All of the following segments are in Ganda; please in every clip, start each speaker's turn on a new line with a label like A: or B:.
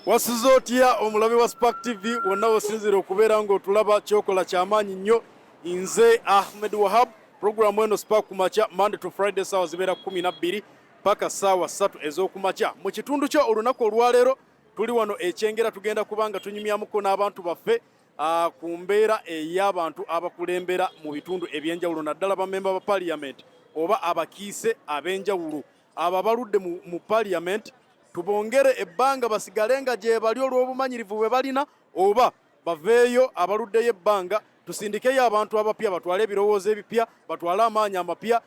A: Wasuze otya omulabe wa Spark TV wonna wosinzira okubeera ng'otulaba kyokola kyamaanyi nnyo. Nze Ahmed Wahab, programu eno Spark kumakya Monday to Friday saawa zibeera 12 paka saawa 3 ez'okumakya. Mu kitundu kyo olunaku olwaleero tuli wano ekyengera tugenda kuba nga tunyumyamuko n'abantu baffe ku mbeera ey'abantu abakulembera mu bitundu ebyenjawulo naddala bamemba ba parliament oba abakiise ab'enjawulo abo abaludde mu, mu parliament tubongere ebbanga basigale nga gyebali olw'obumanyirivu bwe balina oba baveeyo abaluddeyo ebbanga tusindikeyo abantu abapya batwale ebirowoozo ebipya batwale amaanyi amapya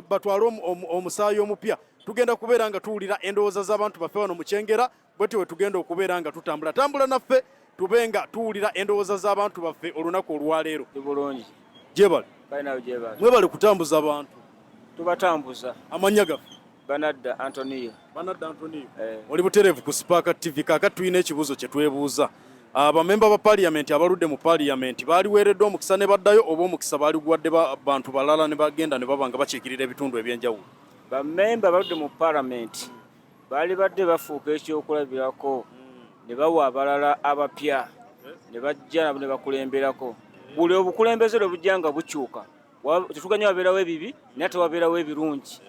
A: batwale omusaayi omupya. Tugenda kubeera nga tuwulira endowooza z'abantu baffe wano mu Kyengera bwetyo bwe tugenda okubeera nga tutambula tambula naffe tube nga tuwulira endowooza z'abantu baffe olunaku olwaleero.
B: Bulungi.
A: Gyebale.
B: Kale gyebale.
A: Mwebale kutambuza bantu.
B: Tubatambuza.
A: Amannya gaffe?
B: Banadda Antonio.
A: Banadda Antonio. Eh. Oli butereevu ku Spark TV. Kaakati tulina ekibuuzo kye twebuuza. Abamemba ba parliament abaludde mu parliament baaliweereddwa omukisa ne baddayo oba omukisa baaliguwadde bantu balala ne bagenda ne baba nga bakiikirira ebitundu ebyenjawulo?
B: Bamemba abaludde mu parliament baali badde bafuuka ekyokulabirako ne bawa abalala abapya ne bajja nabo ne bakulemberako. Buli obukulembeze lwe bujja nga bukyuka, tetuganya wabeerawo ebibi naye ate wabeerawo ebirungi.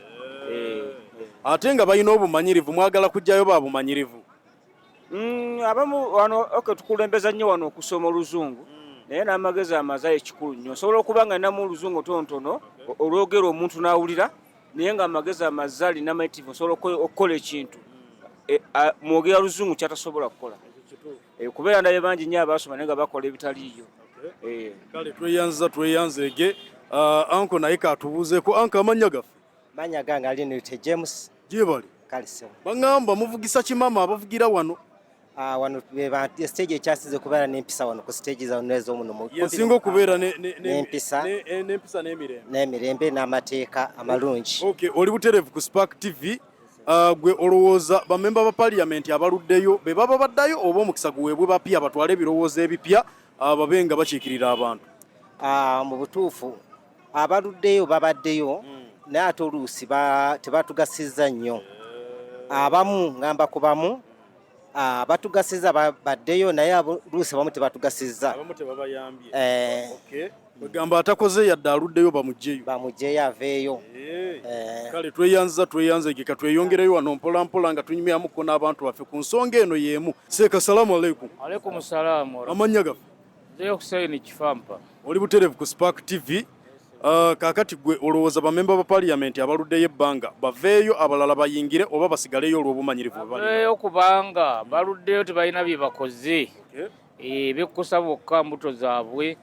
A: Ate nga balina obumanyirivu, mwagala kujjayo ba bumanyirivu?
B: Abamu wano okay, tukulembeza nnyo wano okusoma oluzungu naye n'amagezi amazayo ekikulu nnyo. Osobola okuba nga ninamu oluzungu tonotono olwogera omuntu n'awulira naye nga amagezi amazali n'amayitirivu osobola okukola ekintu mwogera luzungu kyatasobola kukola. Kubeera ndabye bangi nnyo abaasoma naye nga bakola ebitaliiyo.
A: Kale tweyanziza tweyanzeege. Anko naye katubuuzeeko. Anko, amannya gaffe?
C: Manya gange Alinute James.
A: Gyebale.
C: Kale ssebo.
A: Baŋŋamba muvugisa kimama abavugira wano.
C: Wano stage ekyasinze kubeera n'empisa wano ku stage zano ez'omuno.
A: Yensinga okubeera
C: n'empisa
A: n'empisa n'emirembe.
C: N'emirembe n'amateeka amalungi.
A: Okay, oli butereevu ku Spark TV. Gwe olowooza bamemba ba parliament abaluddeyo be baba baddayo oba omukisa guweebwe bapya batwale ebirowoozo ebipya babe nga bakiikirira abantu?
C: Mu butuufu abaluddeyo babaddeyo naye ate oluusi tebatugasiza nnyo. Abamu ngamba ku bamu batugasiza baddeyo naye oluusi abamu tebatugasiza.
A: Abamu tebabayambye. Okay. Bagamba atakoze yadde aluddeyo bamugyeyo.
C: Bamugyeyo aveeyo.
A: Kale tweyanziza tweyanzege katweyongereyo wano mpola mpola nga tunyumyamuko n'abantu baffe ku nsonga eno y'emu. Seeka, salamu aleikum.
D: Alaikum salaamu.
A: Amannya gaffe?
D: Nze Hussein Kifampa.
A: Oli butereevu ku Spark TV. Kaakati gwe olowooza bamemba ba parliament abaluddeyo ebbanga baveeyo abalala bayingire oba basigaleyo olw'obumanyirivu bwe balina?
D: Baveeyo kubanga baluddeyo tebalina bye bakoze. Bekkusa bokka mbuto zaabwe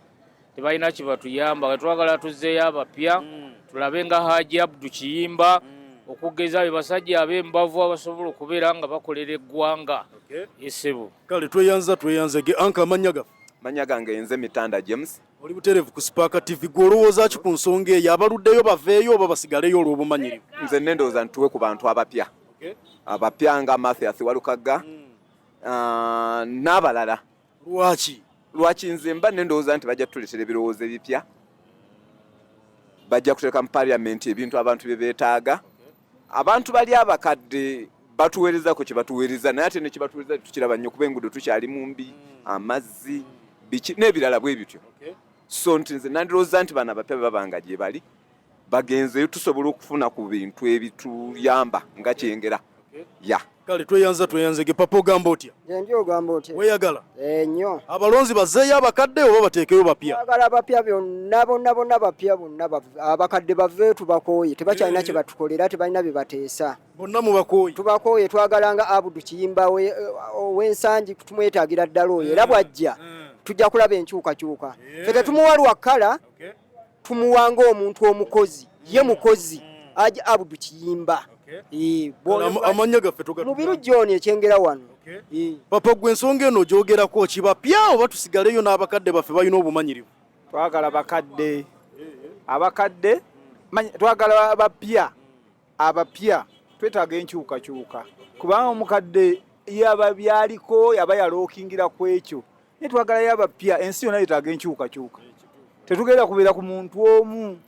D: tebalina kye batuyamba. Twagala tuzzeeyo abapya tulabe nga Haji Abdu Kiyimba okugeza be basajja ab'embavu abasobola okubeera nga bakolera eggwanga. Esebo.
A: Kale tweyanza tweyanzege. Anka, amannya gaffe?
E: Mannya gange nze Mitanda James.
A: Oli butereevu ku Spark TV. Gwe olowooza ki ku nsonga eyo, abaluddeyo baveeyo oba basigaleyo olw'obumanyirivu?
E: Nze nendowooza ntuwe ku bantu abapya. Abapya nga Mathias Walukagga n'abalala.
A: Lwaki?
E: Lwaki nze mba nendowooza nti bajja kutuleetera ebirowoozo ebipya, bajja kuteeka mu parliament ebintu abantu bye beetaaga. Abantu bali abakadde batuweereza ku kye batuweereza naye ate ne kye batuweereza tukiraba nnyo kuba enguudo tukyali mu mbi, amazzi biki n'ebirala bwe bityo. So nti nze nandirowooza nti bano abapya bwe baba nga gye bali bagenzeyo tusobola okufuna ku bintu ebituyamba nga Kyengera. Ya.
A: Kale tweyanza tweyanzege. Papa, ogamba otya?
F: Nze ogamba otya?
A: Weeyagala?
F: Nnyo.
A: Abalonzi bazzeeyo abakadde oba bateekeyo bapya?
F: Twagala bapya byonna bonna bonna bapya bonna abakadde baveeyo tubakooye tebakyalina kye batukolera tebalina bye bateesa.
A: Bonna mubakooye?
F: Tubakooye twagala nga Abudu Kiyimba ow'Ensangi tumwetaagira ddala oyo era bw'ajja tujja kulaba enkyukakyuka. Ffe tetumuwa lwa kkala tumuwa ng'omuntu omukozi ye mukozi Haji Abudu Kiyimba.
A: Amannya gaffe?
F: Mubiru John ekyengera wano.
A: Papa, gwe ensonga eno ogyogerako ki, bapya oba tusigaleyo n'abakadde baffe balina obumanyirivu?
G: Twagala bakadde abakadde twagala bapya abapya twetaaga enkyukakyuka kubanga omukadde yaba byaliko yaba yalookingira ku ekyo naye twagalayo abapya. Ensi yonna yetaaga enkyukakyuka tetugenda kubeera ku muntu omu.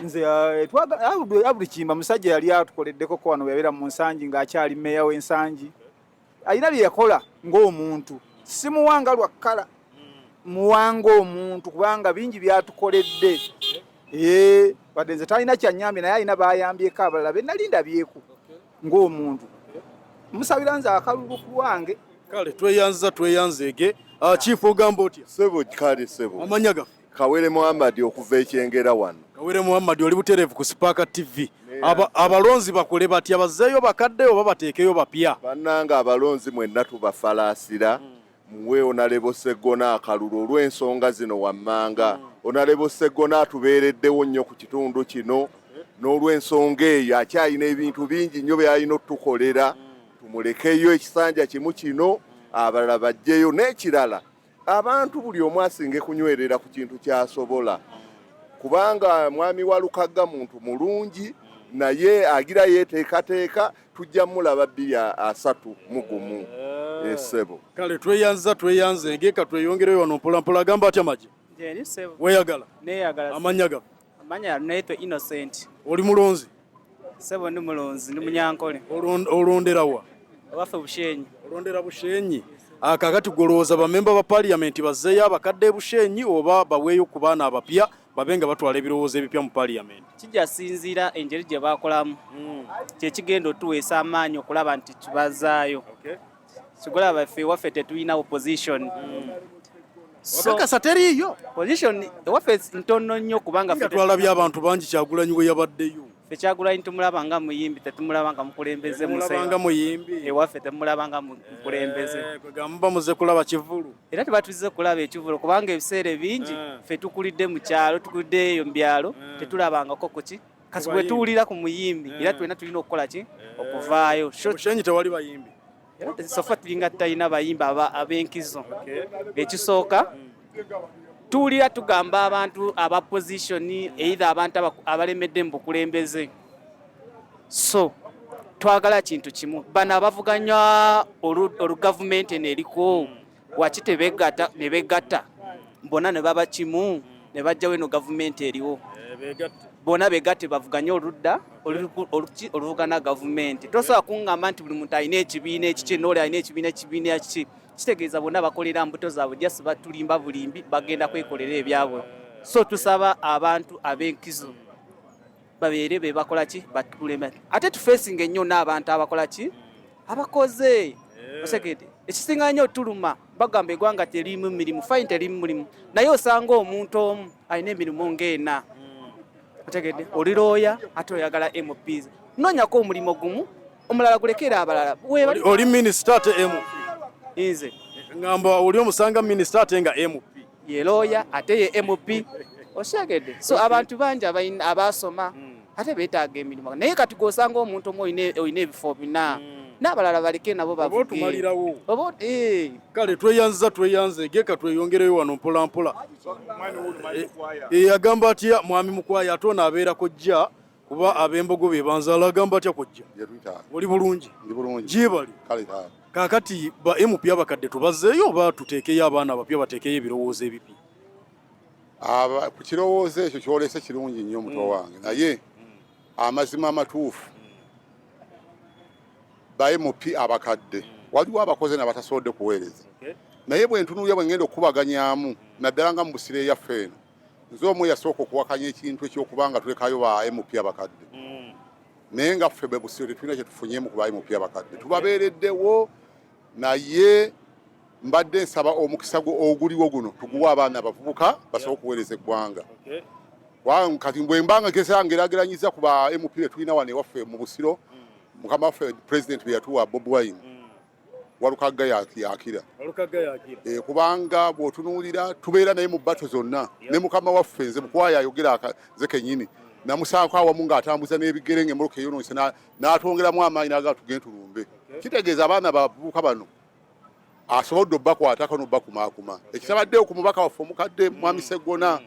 G: Nze Abudu Kiyimba musajja yali atukoleddeko ko wano yabeera mu Nsangi ng'akyali meeya w'Ensangi. Alina bye yakola ng'omuntu, simuwanga lwa kkala, muwanga omuntu kubanga bingi byatukoledde. Eh, wadde nze talina kyanyambye naye alina bayambyeko abalala be nali ndabyeko ng'omuntu. Musabira nze akalulu ku lwange.
A: Kale tweyanziza tweyanzeege. Ah, Chief ogamba otya?
H: Sebo kale sebo.
A: Amanya gaffe?
H: Kawere Muhammad okuva ekyengera wano.
A: Kawere Muhammad oli butereevu ku Spark TV. Abalonzi bakole batya, bazzeeyo bakadde oba bateekeyo bapya?
H: Bannange abalonzi mwenna tubafalaasira muwe Onalebo Sseggona akalulu olw'ensonga zino wammanga. Onalebo Sseggona atubeereddewo nnyo ku kitundu kino n'olw'ensonga eyo akyalina ebintu bingi nnyo by'alina otutukolera. Tumulekeyo ekisanja kimu kino abalala bajjeyo. N'ekirala abantu buli omu asinge kunywerera ku kintu ky'asobola, kubanga mwami wa Lukagga muntu mulungi naye agira yeeteekateeka, tujja mulaba 2031 esebo.
A: Kale tweyanziza tweyanze ngeka tweyongereyo wano mpola mpola. Agamba atya maje?
I: Jeni sebo.
A: Weeyagala?
I: Neeyagala.
A: Amannya gaffe?
I: Amanya naitwe Innocent.
A: Oli mulonzi?
I: Sebo ndi mulonzi, ndi munyankole.
A: Olondera wa?
I: Ewaffe Bushenyi.
A: Olondera Bushenyi. Kakati golowooza bamemba ba parliament bazzeeyo abakadde e Bushenyi oba baweeyo ku baana abapya babe nga batwala ebirowoozo ebipya mu parliament?
I: Kijja sinziira engeri gye bakolamu. Kye kigenda otuweesa amaanyi okulaba nti tubazaayo. Kigolaba ffe ewaffe tetulina opposition. So,
A: Wakakasa teriiyo?
I: Position ewaffe ntono nnyo kubanga
A: Nga twalabye abantu bangi Kyagulanyi we yabaddeyo.
I: Ffe Kyagulanyi tumulaba nga muyimbi, tetumulaba nga mukulembeze.
A: Temulaba nga muyimbi.
I: Ewaffe temulaba nga mukulembeze.
A: Kwegamba muze kulaba kivulu.
I: Era tebatuzize kulaba ekivulu kubanga ebiseera ebingi ffe tukulidde mu kyalo, tukulidde eyo mu byalo, tetulabangako kuki. Kasi bwe tuwulira ku muyimbi era twena tulina okukola ki? Okuvaayo.
A: Bushenyi tewali bayimbi.
I: So far tulinga tutalina bayimbi ab'enkizo. Ekisooka tuwulira tugamba abantu aba position either abantu abalemedde mu bukulembeze. So twagala kintu kimu, bano abavuganya olu gavumenti eno eriko waki tebegatta ne begatta bonna ne baba kimu ne bajjawo eno gavumenti eriwo, bonna begatte bavuganye oludda oluvugana gavumenti. Tosobola kuŋŋamba nti buli muntu alina ekibiina ekiki n'oli alina ekibiina ekiki, kitegeeza bonna bakolera mbuto zaabwe, just batulimba bulimbi, bagenda kwekolera ebyabwe. So tusaba abantu ab'enkizo babeere be bakola ki, batukulembera, ate tufeesinga ennyo n'abantu abakola ki, abakoze. Osegede ekisinga nnyo tuluma bagamba eggwanga terimu mirimu. Fine, terimu mulimu, naye osanga omuntu omu alina emirimu ng'ena. Otegedde, oli looya ate oyagala MPs, noonyako omulimu gumu, omulala gulekera abalala.
A: Oli minisita ate MP?
I: Nze
A: Ngamba oli omusanga minisita ate nga MP.
I: Ye looya ate ye MP, osegedde? So abantu bangi abasoma ate beetaaga emirimu, naye kati gw'osanga omuntu omu olina ebifo bina, n'abalala baleke nabo
A: Oba
I: bavuge.
A: otumalirawo.
I: Oba.
A: Kale tweyanziza tweyanze geka tweyongereyo wano mpola mpola. Agamba atya mwami Mukwaya? Ate ono abeera kojja kuba ab'embogo be banzaala. Agamba atya kojja? Oli bulungi?
J: Ndi bulungi.
A: Gyebali.
J: Kale taata.
A: Kaakati ba MP abakadde tubazzeeyo oba tuteekeyo abaana abapya bateekeyo ebirowoozo ebipya?
J: Aba ku kirowoozo ekyo kyolese kirungi nnyo muto wange, naye amazima amatuufu ba MP abakadde waliwo abakoze nabatasobodde kuweereza, naye bwe ntunuulira bwe ngenda okukubaganyaamu naddala nga mu Busiro eyaffe eno, nze omu eyasooka okuwakanya ekintu ekyokuba nga tulekayo ba MP abakadde, naye nga ffe bwe Busiro tetulina kyetufunyemu ku ba MP abakadde, tubabeereddewo, naye mbadde nsaba omukisa gwo oguliwo guno tuguwe abaana abavubuka basobole okuweereza eggwanga. Kubanga kati bwe mbanga ngeza ngerageranyiza ku ba MP be tulina wano ewaffe mu Busiro, mukama waffe president bwe yatuwa Bobi Wine, Walukagga yakira.
A: Walukagga yakira.
J: Kubanga bw'otunuulira tubeera naye mu bato zonna ne mukama waffe. Nze Mukwaya ayogera nze kennyini namusaako awamu ng'atambuza n'ebigere ng'emmotoka eyonoonese, n'atwongeramu amaanyi n'agamba tugende tulumbe. Kitegeeza abaana bavubuka bano asobodde obbakwatako n'obbakumaakuma ekitabaddewo ku mubaka waffe omukadde mwami Seggona.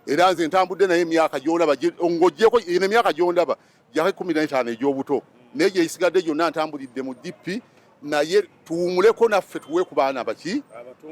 J: Era nze ntambudde naye emyaka gyondaba, ng'oggyeko eno emyaka gyondaba gyako 15 egy'obuto, naye gyesigadde gyonna ntambulidde mu DP. Naye tuwumuleko naffe tuwe ku baana baki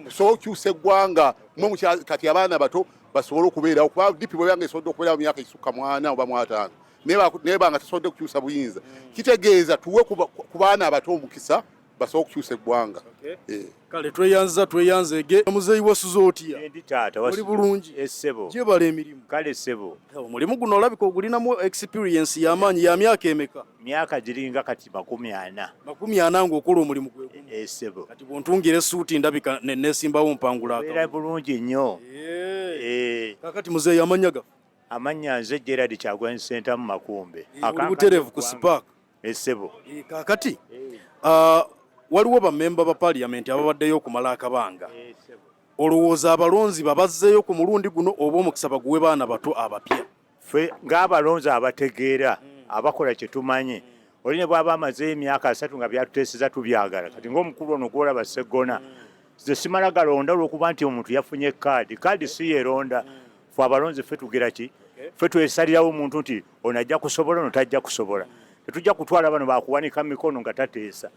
J: tusobole okukyusa eggwanga. Mwe kati abaana bato basobole okubeerawo, kuba DP bwebanga esobodde okubeerawo myaka esukka mwana oba mwataano, naye banga tesobodde kukyusa buyinza, kitegeeza tuwe ku baana abato omukisa. basobole okukyusa eggwanga. Eh.
A: Kale tweyanza tweyanzege. Muzeeyi wasuze otya?
K: Ndi taata.
A: Oli bulungi?
K: Essebo.
A: Gyebala emirimu.
K: Kale ssebo.
A: Omulimu guno olabika ogulinamu experience y'amaanyi ya myaka emeka?
K: Myaka giringa kati 40.
A: 40 ng'okola omulimu gwe gumu.
K: Essebo.
A: Kati bw'ontungira essuuti ndabika ne neesimbawo mpangula
K: Beera
A: akalulu.
K: bulungi nnyo. Eh.
A: Kaakati muzeeyi amannya gaffe?
K: Amannya nze Gerald Kyagulanyi Ssentamu Makumbe.
A: Oli butereevu ku Spark.
K: Essebo.
A: Kaakati waliwo bammemba ba parliament ababaddeyo okumala akabanga. Olowooza abalonzi babazzeeyo ku mulundi guno oba omukisa baguwe baana bato abapya?
K: Ffe ng'abalonzi abategeera abakola kye tumanyi, oli ne bw'aba amazeeyo emyaka 30 nga byatuteeseza tubyagala. Kati ng'omukulu ono gw'olaba Sseggona, nze simala galonda olw'okuba nti omuntu yafunye kaadi. Kaadi si yeeronda. Ffe abalonzi ffe tugira ki? Ffe twesalirawo omuntu nti ono ajja kusobola, ono tajja kusobola. Tetujja kutwala bano bakuwanika mikono nga tateesa.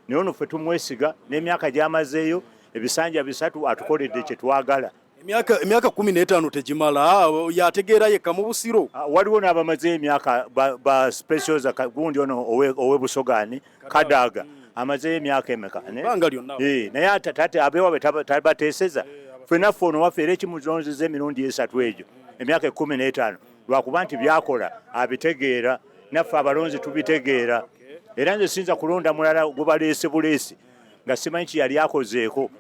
K: Naye ono ffe tumwesiga n'emyaka gy'amazeeyo ebisanja 3 atukoledde kye twagala.
A: Emyaka 15 tegimala, yategeera yekka mu Busiro.
K: Waliwo n'abamazeeyo emyaka ba specials gundi ono owe Busogaani, Kadaga, amazeeyo emyaka emeka?
A: Ebbanga lyonna.
K: Naye ate abeewaabwe tabateeseza. Ffe naffe ono waffe era ekimuzonzeza emirundi 3 egyo emyaka 15 lwakuba nti byakola abitegeera, naffe abalonzi tubitegeera. Era nze siyinza kulonda mulala gubaleese buleesi nga simanyi kye yali akozeeko.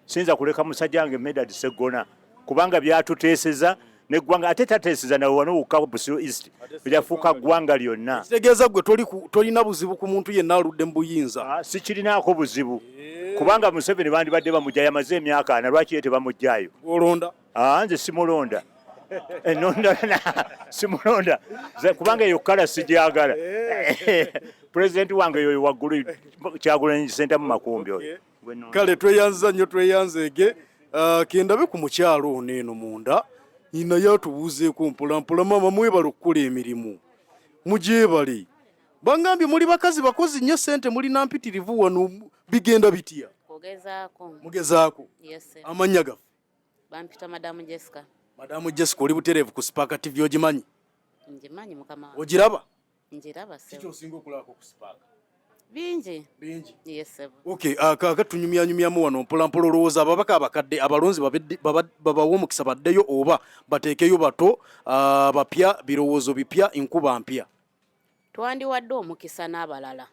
K: Siyinza kuleka musajja wange Medard Sseggona kubanga byatuteeseza n'eggwanga, ate tateeseza nawe wano wokka Busiro East, lyafuuka ggwanga lyonna.
A: Kitegeeza gwe tolina buzibu ku muntu yenna aludde mu buyinza?
K: Sikirinaako buzibu kubanga Museveni bandibadde bamugyayo, amaze emyaka 4, lwaki ye tebamugyayo?
A: Olonda?
K: Nze simulonda. Nonda, simulonda kubanga eyo kala sigyagala. Pulezidenti wange yoyo waggulu Kyagulanyi Ssentamu Makumbi oyo.
A: Kale tweyanza nnyo, tweyanzeege. Kendabe ku mukyalo ono eno munda naye atubuuzeeko mpola mpola. Maama mwebale okukola emirimu, mugyebale. Bangambye muli bakazi bakozi nnyo, ssente mulina mpitirivu wano, bigenda bitya?
L: Kugezaako.
A: Mugezaako.
L: Yes, sir.
A: Amannya gaffe?
L: Bampita Madamu Jessica.
A: Madamu Jessica, oli butereevu ku Spark TV, ogimanyi?
L: Ngimanyi mukama wange.
A: Ogiraba?
L: Ngiraba ssebo.
A: Kiki osinga okulabako ku Spark?
L: Bingi.
A: Bingi.
L: Yes, sir.
A: Okay, kaaka tunyumyanyumyamu wano mpola mpola. Olowooza ababaka abakadde abalonzi babawe omukisa baddeyo oba bateekeyo bato bapya, birowoozo bipya, enkuba mpya?
L: Twandiwadde omukisa n'abalala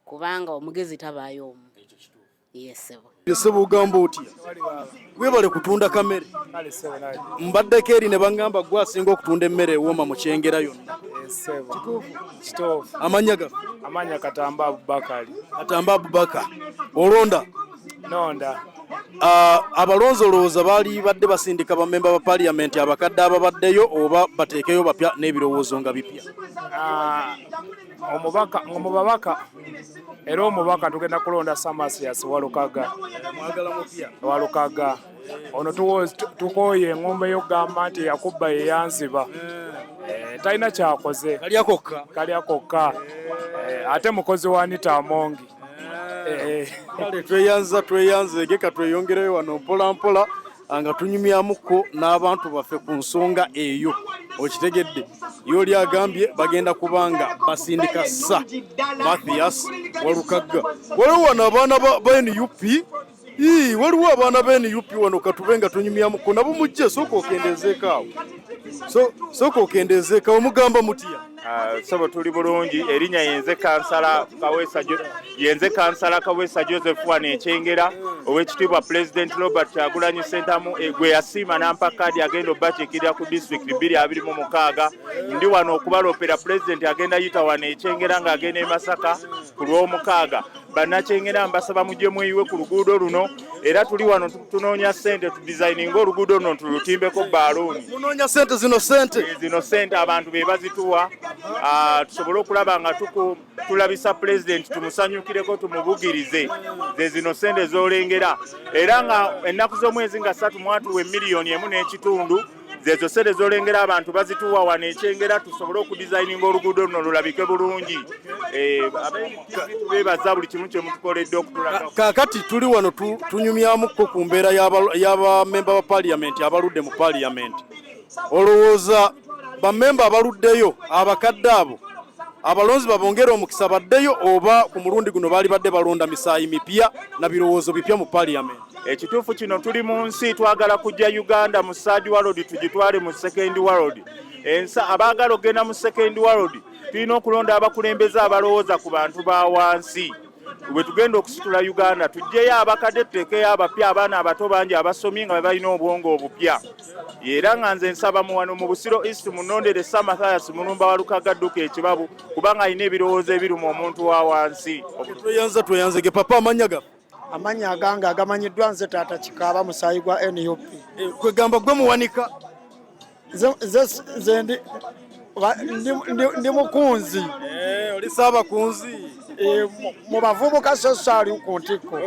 L: kubanga omugezi tabaayo omu. Yes, sir.
A: Ssebo ogamba otya? Weebale kutunda kamere. Mbaddeko eri ne baŋŋamba gwe asinga okutunda emmere ewooma mu Kyengera yonna.
M: Kituufu.
A: Amannya gaffe?
M: Amannya Katamba Abubakari.
A: Katamba Abubakar. Olonda?
M: Nonda.
A: Abalonzi olowooza baali badde basindika bammemba ba parliament abakadde ababaddeyo oba bateekeyo bapya n'ebirowoozo nga bipya?
M: Omubaka, omubabaka era omubaka tugenda kulonda Samasias Walukaga.
A: Mwagala mupya?
M: Walukaga. Ono tukooye eng'ombe y'okugamba nti yakubba yeyanziba. Talina kyakoze.
A: Kalya kokka.
M: Kalya kokka. Ate mukozi wa Anita Amongi.
A: Kale tweyanza tweyanzeege, ka tweyongereyo wano mpola mpola nga tunyumyamuko n'abantu baffe ku nsonga eyo. Okitegedde? Yoli agambye bagenda kubanga basindika Sir Mathias Walukagga. Waliwo wano abaana ba NUP. Ii, waliwo abaana ba NUP wano, katube nga tunyumyamuko nabo. Mujje, sooka okendeezeeko awo. Sooka okendeezeeko awo. Mugamba mutya?
N: Ssebo tuli bulungi. Erinnya yenze kansala Kaweesa yenze kansala Kaweesa Joseph wano Ekyengera. Owekitiibwa Pulezidenti Robert Kyagulanyi Ssentamu gwe yasiima n'ampa kaadi agenda obbakiikirira ku disitulikiti 2026. Ndi wano okubalopera pulezidenti agenda yita wano Ekyengera ng'agenda e Masaka ku Lwomukaaga. Bannakyengera mbasaba mujje mweyiwe ku luguudo luno, era tuli wano tunoonya ssente tudizayininga oluguudo luno tulutimbeko baaluuni.
A: Munoonya ssente zino ssente?
N: Zino ssente abantu be bazituwa, tusobole okulaba nga tulabisa pulezidenti, tumusanyukireko, tumubugirize. Ze zino ssente z'olengera, era nga ennaku z'omwezi nga 3 mwatuwa emiliyoni emu n'ekitundu. Zezo ssente z'olengera abantu bazituwa wano Ekyengera tusobole okudizayininga oluguudo luno lulabike bulungi. Tubeebaza buli kimu kye mutukoledde okutulaga.
A: Kaakati tuli wano tunyumyamuko ku mbeera y'abamemba ba parliament abaludde mu parliament. Olowooza bamemba abaluddeyo abakadde abo Abalonzi babongere omukisa baddeyo oba ku mulundi guno baali badde balonda misaayi mipya na birowoozo bipya mu parliament?
N: Ekituufu kino tuli mu nsi twagala kujja Uganda mu third world tugitwale mu second world. Ensa abaagala okugenda mu second world tulina okulonda abakulembeze abalowooza ku bantu ba wansi. Bwe tugenda okusitula Uganda tuggyeyo abakadde tuteekeyo abapya, abaana abato bangi abasomye nga balina obwongo obupya. Era nga nze nsaba mu wano mu Busiro East munondere Sir Mathias Mulumba Walukaga adduka ekibabu kubanga alina ebirowoozo ebiruma omuntu wa wansi.
A: Tweyanza tweyanzege papa, amannya gaffe?
O: Amannya agange agamanyiddwa nze Taata Kikaaba, musaayi gwa NUP.
A: Eh, kwegamba gwe muwanika?
O: Nze ndi mukunzi.
A: Eh, oli saabakunzi.
O: Eh, mu bavubuka sosaali ku ntikko.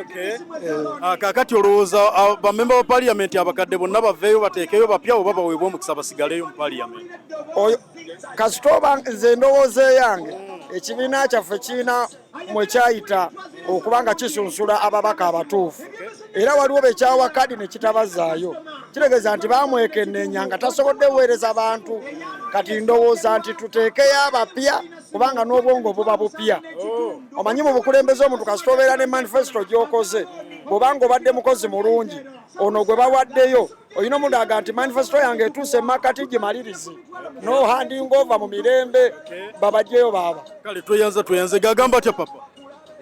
A: Ah, kaakati olowooza ah, bamemba ba parliament abakadde bonna baveeyo bateekeyo bapya oba baweebwe omukisa basigaleyo mu parliament?
O: Oyo kasita oba nze endowooza eyange, ekibiina kyaffe kirina mwe kyayita okuba nga kisunsula ababaka abatuufu, era waliwo bekyawa kadi ne kitabazaayo, kitegeeza nti bamwekenneenya nga tasobodde buweereza bantu. Kati ndowooza nti tuteekeyo abapya kubanga n'obwongo buba bupya. Omanyi mu bukulembeze omuntu kasita obeera ne manifesto gy'okoze, bw'obanga obadde mukozi mulungi, ono gwe bawaddeyo olina omulaga nti manifesto yange etuuse emakati, gimalirize no handing over mu mirembe, babajjeyo baaba.
A: Kale tweyanza tweyanze. Gagamba atya papa?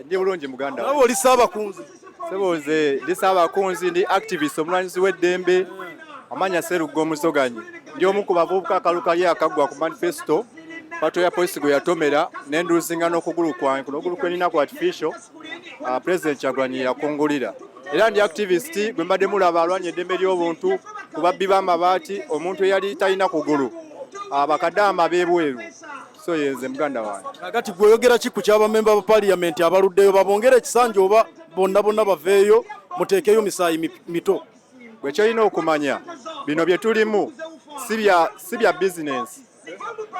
P: Ndi bulungi muganda.
A: Nawe oli saabakunzi?
P: Sebo, nze ndi saabakunzi, ndi activist, omulwanyizi w'eddembe, amanya Serugo Omuzoganyi. Ndi omu ku bavubuka akalulu kali akaggwa ku manifesto pato ya polisi gwe yatomera nenduzinga n'okugulu kwange kuno, ogulu kwenina ku artificial, President Kyagulanyi yakungulira. Era ndi activist gwe mbadde mulaba alwanya eddembe ly'obuntu ku babbi b'amabaati, omuntu eyali talina kugulu, abakadaama b'ebweru. So yenze muganda wange.
A: Kakati gweoyogera ki ku kyabamemba ba parliament abaluddeyo? Babongere ekisanja oba bonna bonna baveeyo muteekeyo misaayi mito?
P: Gwe kyolina okumanya, bino bye tulimu si bya bizinensi,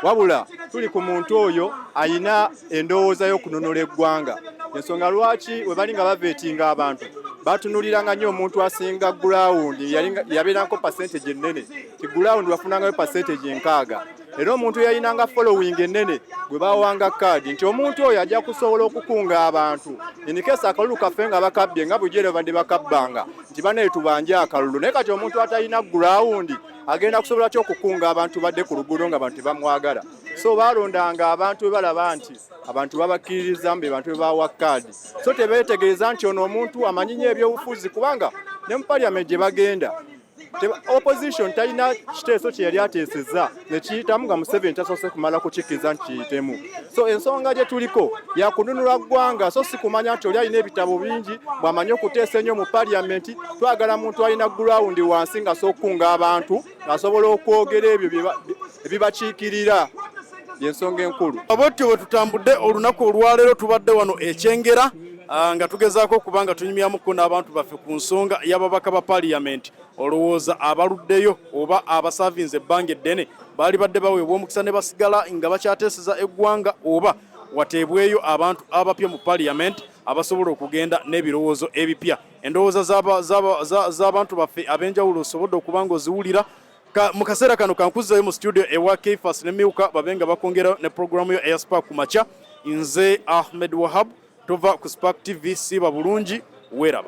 P: wabula tuli ku muntu oyo ayina endowooza y'okununula eggwanga. Ensonga lwaki we bali nga bavetinga abantu, batunuliranga nnyo omuntu asinga ground, yabeerako percentage ennene, ti ground wafunangayo percentage 60, era omuntu yalinanga following ennene gwe bawanga kaadi, nti omuntu oyo ajja kusobola okukunga abantu in case akalulu kaffe nga bakabbye, nga bujere badde bakabbanga nti banaye tubanje akalulu. Naye kati omuntu atalina ground agenda kusobola ki okukunga abantu badde ku luguudo nga abantu tebamwagala? So balondanga abantu bwe balaba nti abantu babakkiririzamu, be bantu be bawa kaadi. So tebeetegereza nti ono omuntu amanyi nnyo ebyobufuzi, kubanga ne mu parliament gye bagenda opposition talina kiteeso kye yali ateesezza ne kiyitamu nga Museveni tasoose kumala kukikkiriza nti kiyitemu. So ensonga gye tuliko yakununula ggwanga, so si kumanya nti oli alina ebitabo bingi bw'amanyi okuteesa ennyo mu parliament. Twagala muntu alina ground wansi ng'asobola okukunga abantu, ng'asobola okwogera ebyo ebibakiikirira, yensonga enkulu.
A: Bwetyo bwe tutambudde olunaku olwaleero, tubadde wano Ekyengera nga tugezaako okuba nga tunyumyamuko n'abantu baffe ku nsonga y'ababaka ba parliament. Olowooza abaluddeyo oba abasavinze ebbanga eddene baali badde baweebwa omukisa ne basigala nga bakyateeseza eggwanga, oba wateebweyo abantu abapya mu parliament abasobola okugenda n'ebirowoozo ebipya? Endowooza z'abantu baffe ab'enjawulo osobodde okuba nga oziwulira. Mu kaseera kano kankuzzayo mu studio ewa Kfas ne Miuka babe nga bakwongera ne programu yo eya Spark ku makya. Nze Ahmed Wahab, tova ku Spark TV, siiba bulungi, weeraba.